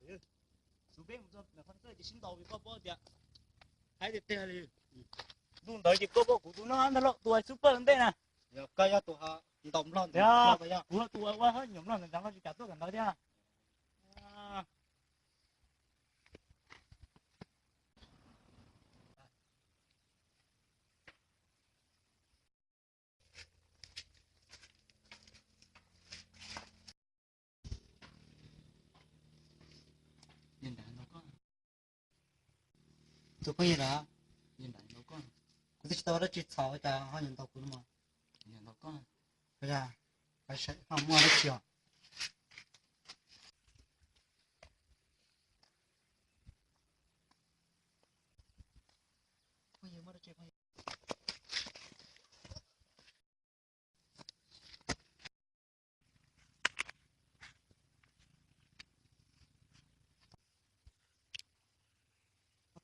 Xub peb mus txog qhov ntawd ces sib ntaus vim koj paub tias haib tiag tiag li. Ntu ntawd ces koj paub kuv tus no ntag lauj, tus hais xub pawg ntej na. Yog koj yog tus ntaus nplog ntawd, kuv yog tus ua hab nyuam nplog ntawd ntag, koj tsis kam tuaj kawm ntawv thiab. Tus phooj ywg na, kuv twb tsis tau dab tsi txhaum cas ho nyiam ntaus kuv no mas. Ho muaj dab tsi os?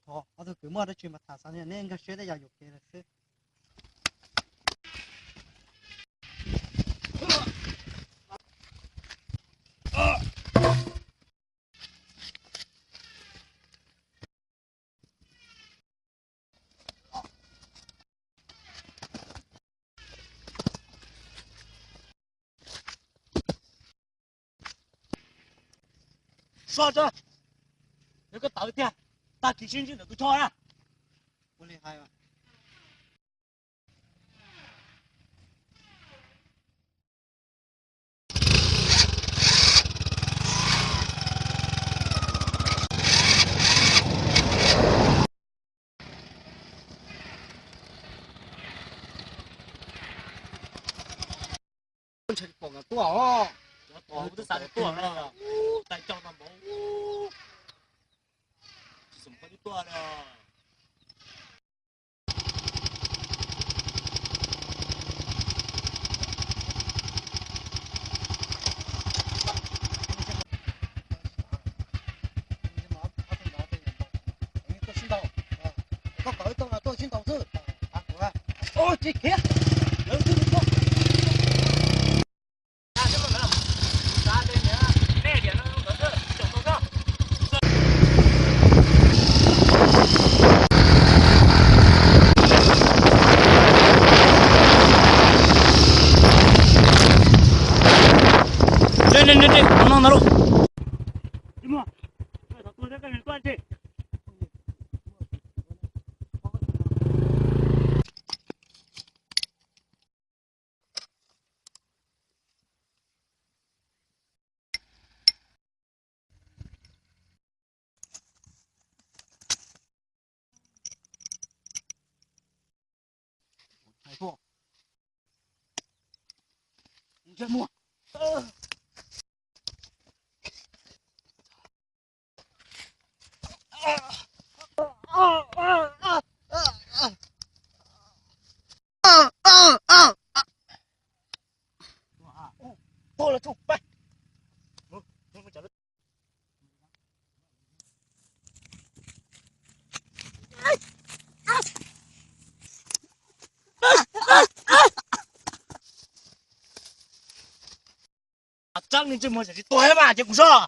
Thov ob tug kwv muaj dab tsi mas tham xav neb nkag siab tej yam yuam kev lawm xwb. Soj tso, yog koj tawv tiag, tag kis sib ntsib ntawm tus choj na. Ua li hais. Ntshe pom nkawd tuaj os. Cov pom kuv twb xav tias tuaj no, tais cog tau npaum, tsis xum koj twb tuaj li. Txab li ntsej muag tsis tuag mas ces kuv soj.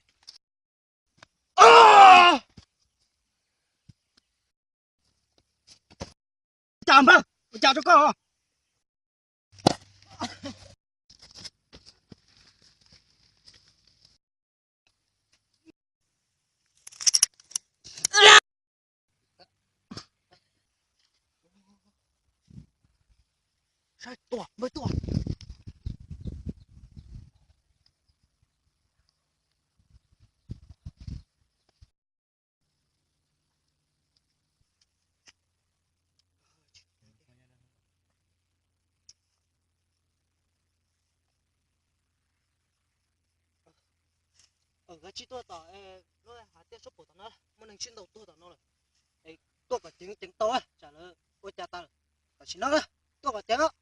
Cas npawg, ua cas rau koj? Saib tuaj, npawg tuaj. Nkawd tsis tuaj tom lub hav tiaj suab pum tom no, muaj neeg sib ntaus tuag tom no lawm. Tuaj kom ceev ceev tau, tsam lawv ua cas tas lawm. Tam sim no tuaj kom ceev os.